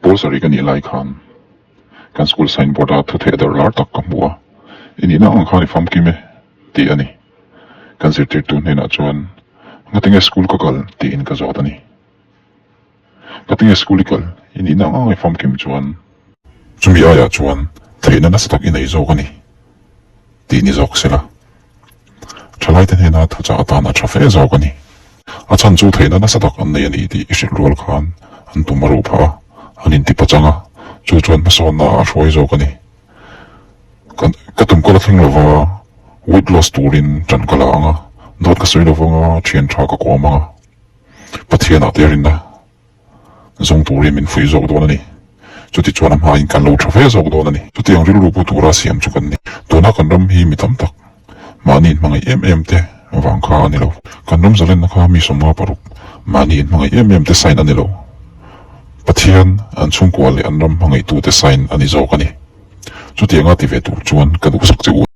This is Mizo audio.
Pawl sarih ka nih lai khan kan school sign board a thu theh darh lar tak ka hmu a, I nihna ang khan i famkim e tih a ni. Kan zirtirtu hnenah chuan Ngatinge school ka kal tiin ka zawt a ni. Ngatinge school i kal i nihna ang ang i famkim chuan chumi aiah chuan theihna nasa tak i nei zawk a ni tih ni zawk sela. Thalaite hnena thuchah atan a tha fe zawk a ni. A chhan chu theihna nasa tak an nei a ni tih i hrilh rual khan an tum a ruh phah a, an inti pachang a, chu chuan hmasawnna ah a hruai zawk a ni. Ka ka tum kal a thleng lova, weight loss turin ṭan ka la ang a, dawt ka sawi lovang a, ṭhian ṭha ka kawm ang a, Pathianah te rinna zawng turin min fuih zawk dawn a ni. Chuti chuan a hmain kan lo tha ve zawk dawn a ni. Chutiang rilru pu tura siam chu kan ni. Tuna kan ram hi mi tam tak mahni inhmangaih em em te vang kha a ni lo. Kan ram zalenna kha mi 56 mahni inhmangaih em em te sign a ni lo. Pathian an chhungkua leh an ram hmangaihtute sign a ni zawk a ni. Chutianga ti ve tur chuan ka duhsak che u.